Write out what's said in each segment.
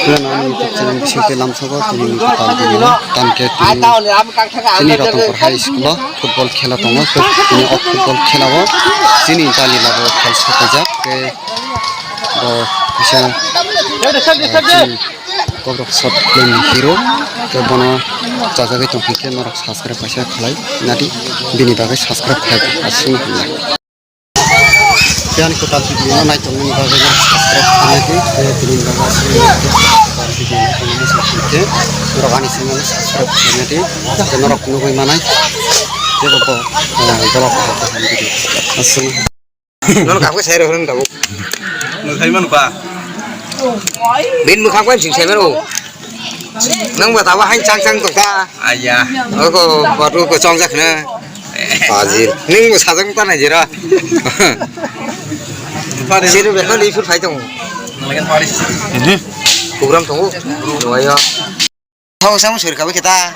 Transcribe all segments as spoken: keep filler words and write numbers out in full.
Nani YouTube channel bisingtwi lamsogo tini ni kwtal video no. Tamkhe tini chini Ratan Pur High School o football khela tongo. Tini o football khela o chini Dali Labo khel sokajak. Tei bo kisa, ah, chini Kokrok Short Film ni hero. Tei bono chajagwi tongkha khe norok subscribe kaisa khlai nadi, bini bagwi subscribe khlai aswk. Tei ani kwtal video no naitongmani bagwi norok subscribe khlai nadi, tei bini bagwi aswk kwtal video naitongmani bagwi norok ani channel subscribe khlai nadi, tei norok nugwi manai tei bo, ah, vlog kaham video aswk. Nono kaham khe sai rw hwn tabuk. Mwthai mano ba. Bini mwkhang bai sing sai mano. Nang ba tabo hain chang chang tongkha. Aya. Oko batu ko chong jak na. Ajil. Ning bo sajak ta nai jera. Sini be khali phur phai tong. Program tongo. Waya. Thau samo sori kabo kita.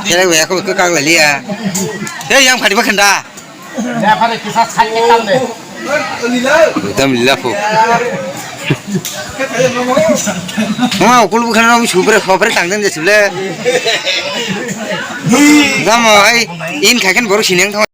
Kere waya ko ko kang laliya. Hey, yang phadi ba khanda. Tam lila pho. Ma, ukul bukhana rom supre khopre tangden je sule. Dam ai in khaken boru sineng thang.